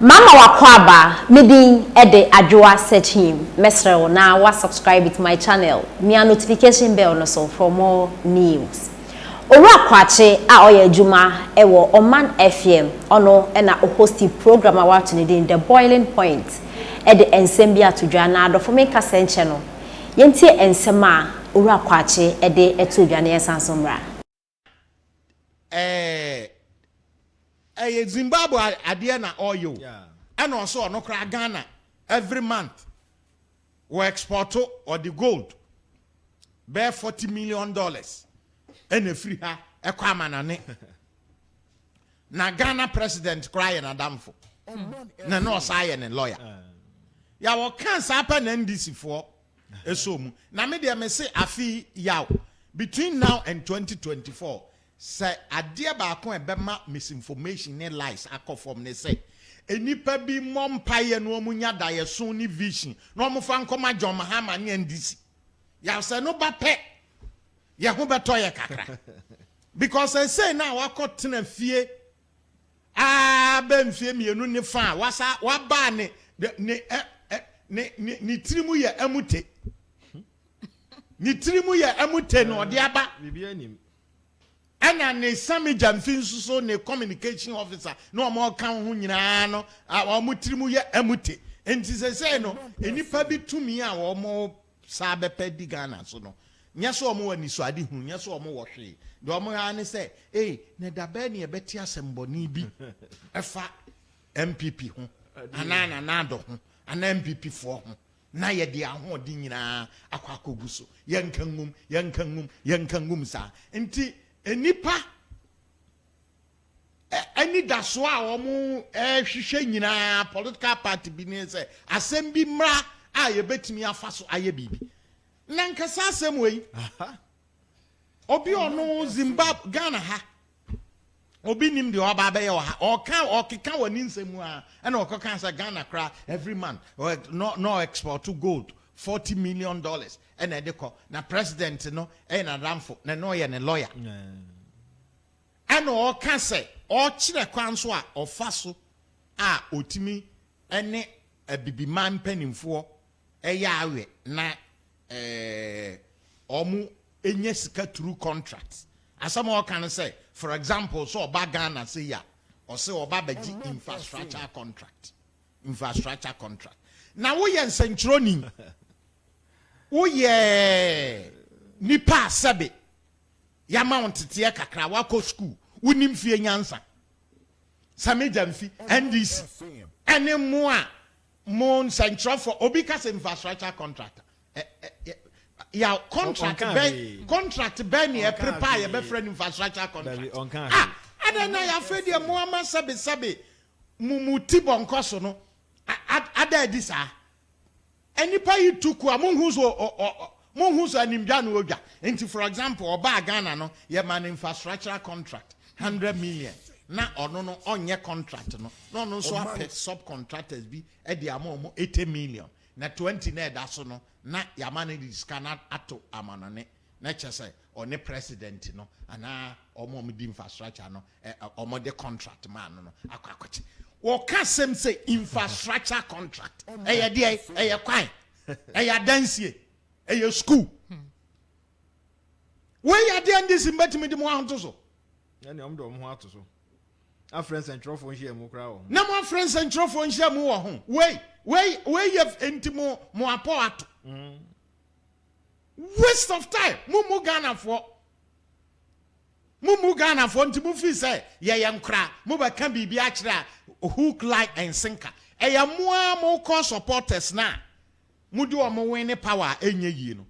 Mama w'akwaaba, me din de Adwoa Sekyim, mɛsrɛ wo na wa subscribe to my channel, mia notification bell no so for more news. Owura Kwakye a ɔyɛ adwuma wɔ Ɔman FM, ɔno na ɔhosti program a wɔato ne din The Boiling Point de nsɛm bi ato dwa na adɔfo menka sɛ nkyɛ no, yɛntie nsɛm a Owura Kwakye de too dwa na yɛnsan so mmra. Ɛɛ ɛyɛ Zimbabwe adeɛ na ɔyɛ o. Ɛna ɔsɛ ɔno koraa Ghana every month wɔ export ɔde gold bɛyɛ $40 million ɛna efiri ha ɛkɔ amanane. Na Ghana president koraa yɛ n'adamfo. Na ɔsan yɛ ne lawyer. Ya wɔka saa pɛ na NDC foɔ ɛsɔ mu. Na me deɛ me se afi yaw between now and 2024, sɛ adeɛ baako a ɛbɛma misinformation ne lies akɔ fam ne sɛ enipa bi mmɔ mpaeɛ na wɔn nya daeɛso ne vision na wɔn fa nkɔma John Mahama ne NDC. Yaw, sɛ no ba pɛ, yɛn ho bɛtɔ yɛ kakra, because ɛsɛ na wakɔ tena fie aa bɛ mfie 2 ne fa a wasa wabaa ne ne ɛ ɛ ne ne ne tiri mu yɛ ɛmute, ne tiri mu yɛ ɛmute na ɔde aba. Biribi anim. Ɛna ne Sami Gyamfi nso so, ne communication officer na wɔn ɔka ho nyinaa no a, wɔn tiri mu yɛ ɛmute. Nti sɛsɛ no, nipa bi tumi a wɔn saa bɛpɛ di Ghana so no, nyɛ sɛ wɔn wɔ nisuade hu, nyɛ sɛ wɔn wɔ hwee deɛ, wɔn ha ne sɛ ee na dabɛn ne yɛbɛte asɛmbɔne bi ɛfa NPP ho anaa Nana Addo ho anaa NPP foɔ ho, na yɛde ahoɔden nyinaa akɔ akɔgu so, yɛnka ngum, yɛnka ngum, yɛnka ngum saa. Nti nipa anidasoɔ a wɔn ɛrehwehwɛ nyinaa, political party bi ne sɛ asɛm bi mmra a yɛbɛtumi afa so ayɛ biribi. Na nkasa asɛm wei, obi ɔno Zimbabwe, Ghana ha, obi nim deɛ ɔba abɛyɛ wɔ ha, ɔka ɔkeka wɔ ne nsɛm mu a, ɛna ɔkɔka sɛ Ghana kora every month no no export gold $40 million ɛna ɛde kɔ, na president no ɛyɛ n'adamfo na ɛno ɔyɛ ne lawyer. Ɛna ɔka sɛ ɔkyerɛ kwan so a ɔfa so a otumi ɛne abibiman mpanimfoɔ ɛyɛ awɛ na ɔmo enya sika through contract. Asɛm a ɔka no sɛ, for example, sɛ ɔba Ghana sɛ yi a, ɔsɛ ɔba bɛgye infrastructure contract, infrastructure contract. Na woyɛ nsɛnkyerɛni, woyɛ nipa a sɛbe yama wo nteteɛ kakra, wakɔ school, wonim fie nyansa. Sammy Gyamfi, NDC ɛne mo a mo nsɛnkyerɛfoɔ, obi ka sɛ infrastructure contract ɛ ya contract ɔnka bɛn hwee. Contract bɛn ne Ɔnka ɛprepare hwee. yɛbɛfrɛ no infrastructure contract? Dabi, ɔnka Ah, adan na yɛafɛ deɛ mo ama sɛbesɛbe mo ti bɔ nkɔ so no ada adi saa. Nipa yi tu ku a monhu so ɔ ɔ ɔ monhu so animdwa no odwa. Nti for example, ɔbaa Ghana no, yɛma no infrastructure contract 100 million, na ɔno no ɔnyɛ contract no, na ɔno nso apɛ subcontractors bi ɛde ama ɔmo 80 million, na 20 na ɛda so no na yɛama no de sika na ato amanɔne, na kyɛ sɛ ɔne president no anaa ɔmo a ɔmo di infrastructure no ɛ ɛ ɔmo de contract maa no akɔ akɔkye. Wɔka sɛm sɛ infrastructure contract ɛyɛ deɛ, ɛyɛ kwan, ɛyɛ adansie, ɛyɛ school. Wei yɛ adeɛ NDC mbɛtumi de mo ahoto so. Ɛne ɔmo de ɔmo ho ato so afrɛ nsɛntwerɛfoɔ nhyia mu koraa wɔ ho. Na mo afrɛ nsɛntwerɛfoɔ nhyia mu wɔ ho. Wei yɛ nti mo apɔ ato. Waste of time. Mo Ghanafoɔ, mo Ghanafoɔ nti mo fi sɛ yɛyɛ nkora, mo bɛka biribi akyerɛ a, hook, line and sinker. Ɛyɛ mo a mo kɔ supporters na mo de wɔn win ne power a ɛnyɛ yie no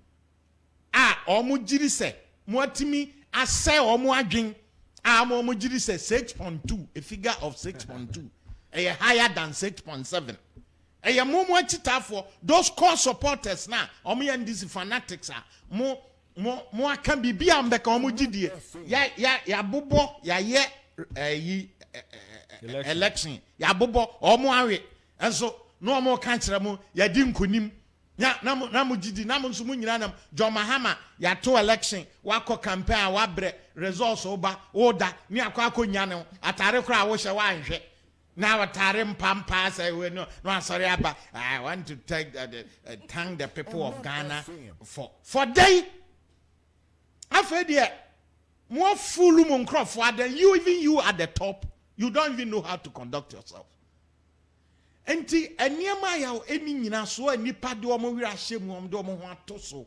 a, wɔn gyiri sɛ mo atumi asɛ wɔn adwen a mo wɔn gyiri sɛ 6.2, a figure of 6.2 ɛyɛ higher than 6.7. Ɛyɛ mo akyitaafoɔ, those core supporters na wɔn yɛ NDC fanatics a mo aka biribi a mbɛka wɔn gyidie ya ya yabobɔ yayɛ ɛyi ɛ election yabobɔ wɔn awe nso na wɔn ka kyerɛ mo yɛdi nkonim na na mo gyidi na mo nso mo nyinaa nam John Mahama. Yɛato election, wakɔ campaign a wabrɛ, results woba woda ne akɔ akɔ nya ne ho atare koraa a wohyɛ woanhwɛ. Na ɔtare mpampaa sɛ wei no na wasɔre aba, "I want to thank the people of Ghana for day." Afei deɛ mo afulu mo nkurɔfoɔ adan. You, even you at the top, you don't even know how to conduct yourself. Nti nneɛma a yɛwɔ ɛni nyinaa so a nipa de wɔn werɛ ahyɛ mu, wɔn de wɔn ho ato so,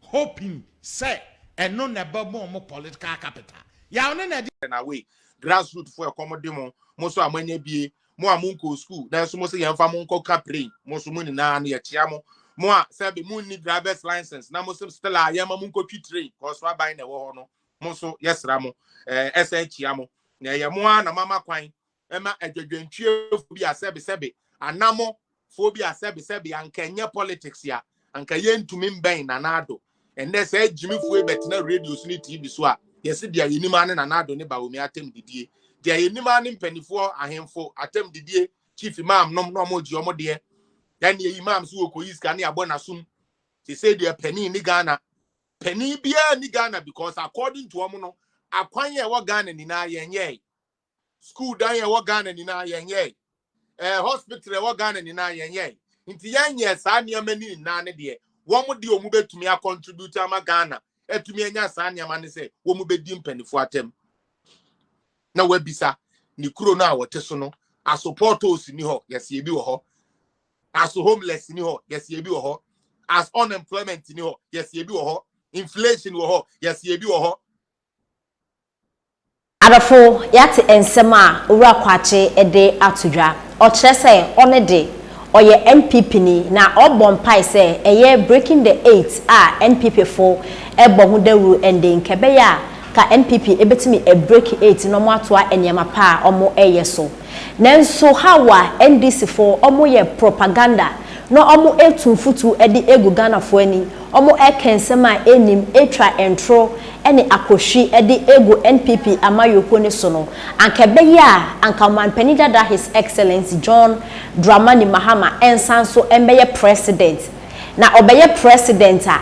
hoping sɛ ɛno na ɛbɛbɔ wɔn political capital yaw ne na ɛde. Na wei grassroot fo ɛkɔm de mo so a moanya bie, mo a monkɔ school nanso mo sɛ yɛmfa mo nkɔ ka train, mo so mo nyinaa no yɛkyea mo a sɛbi mo nni drivers license na mo sɛ still a yɛma mo nkɔtwi train kɔ so aban na ɛwɔ hɔ no, mo nso yɛsra mo ɛsɛn kyia mo. Na ɛyɛ mo a na mama kwan ɛma adwadwantwiefo bi a sɛbi anamo fo bi a sɛbi anka ɛnyɛ politics a anka yɛntumi mbɛn Nana Addo. Ɛnɛ sɛ gyimifoɔ yi bɛtena radio so ne TV so a, yɛsi deɛ yɛnim ane Nana Addo ne Bawumia atam didie, deɛ yɛnim ane mpanimfoɔ ahemfo atam didie, chief imam nom na ɔmo gye ɔmo deɛ, ɛne imam so wɔ kɔyi sika ne abɔ n'asom sese deɛ panin ni Ghana, panin biara ni Ghana, because according to ɔmo no, akwan yɛ ɛwɔ Ghana nyinaa yɛn yɛ school dan yɛ ɛwɔ Ghana nyinaa yɛn yɛ hospital ɛwɔ Ghana nyinaa yɛn yɛ. Nti yɛn yɛ saa nneɛma ni nyinaa ne deɛ wɔn de wɔn bɛtumi acontribute ama Ghana atumi anya saa nneɛma ne sɛ wɔn bɛdi mpanimfoɔ atɛm na wabisa ne kuro no a wɔte so no aso potholes ni hɔ, yɛsi ebi wɔ hɔ, aso homeless ni hɔ, yɛsi ebi wɔ hɔ, as unemployment ni hɔ, yɛsi ebi wɔ hɔ, inflation wɔ hɔ, yɛsi ebi wɔ hɔ. Adɔfo, yɛate nsɛm a Owura Kwakye de ato dwa. Ɔkyerɛ sɛ ɔne de ɔyɛ NPP ni na ɔbɔ mpae sɛ ɛyɛ Breaking the Eight a NPP fo ɛbɔ ho dawuro ɛnde nkɛbɛyɛ a ka NPP ebetumi break eight na ɔmo atoa nneɛma pa a ɔmo ɛyɛ so. Nanso how a NDC fo ɔmo yɛ propaganda na ɔmo etu mfutu ɛde egu Ghanafoɔ ani, ɔmo ɛka nsɛm a enim etwa ntoro ɛne akɔhwi ɛde egu NPP amayɔkuo ne so no, anka ɛbɛyɛ a anka ɔmanpanin dada, His Excellency John Dramani Mahama, ɛnsan so ɛmbɛyɛ president. Na ɔbɛyɛ president a,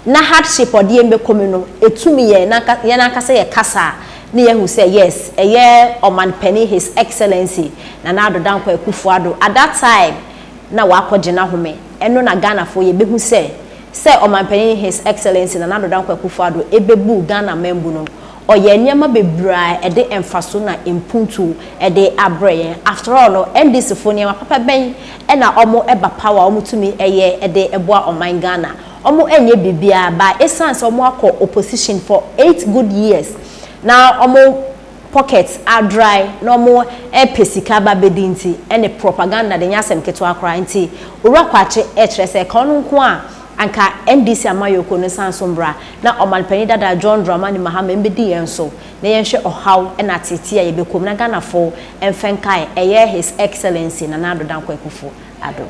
na hardship ɔde yɛn bɛkɔ mu no etumi yɛn nanka yɛn ankasa yɛ kasa a ne yɛn hu sɛ yes, ɛyɛ ɔmanpanin, His Excellency Nana Addo Dankwa Akufo-Addo, at that time na wakɔgye n'ahome. Ɛno na Ghanafoɔ yɛbɛhu sɛ ɔmanpanin, His Excellency Nana Addo Dankwa Akufo-Addo, ɛbɛbu Ghana mambu no, ɔyɛ nneɛma bebree a ɛde mfaso na mpuntu ɛde abrɛ yɛn. After all no, NDC foɔ nneɛma papa bɛn ɛna ɔmo ɛba power a ɔmo tumi ɛyɛ ɛde ɛboa ɔman Ghana? Ɔmo ɛnyɛ biribiara ba. Esan sɛ ɔmo akɔ opposition for 8 good years na ɔmo pocket adry na ɔmo ɛpɛ sika ba bɛdi, nti ɛne propaganda de nyɛ asɛm ketewa koraa. Nti Owura Kwakye ɛkyerɛ sɛ ka ɔno nko a anka NDC amayɔkuo no san so mbra na ɔmanpanin dada John Dramani Mahama mbɛdi yɛn so na yɛnhwɛ ɔhaw ɛna atete a yɛbɛkɔ mu na Ghanafoɔ ɛmfɛ nkae ɛyɛ His Excellency Nana Addo Dankwa Akufo Addo.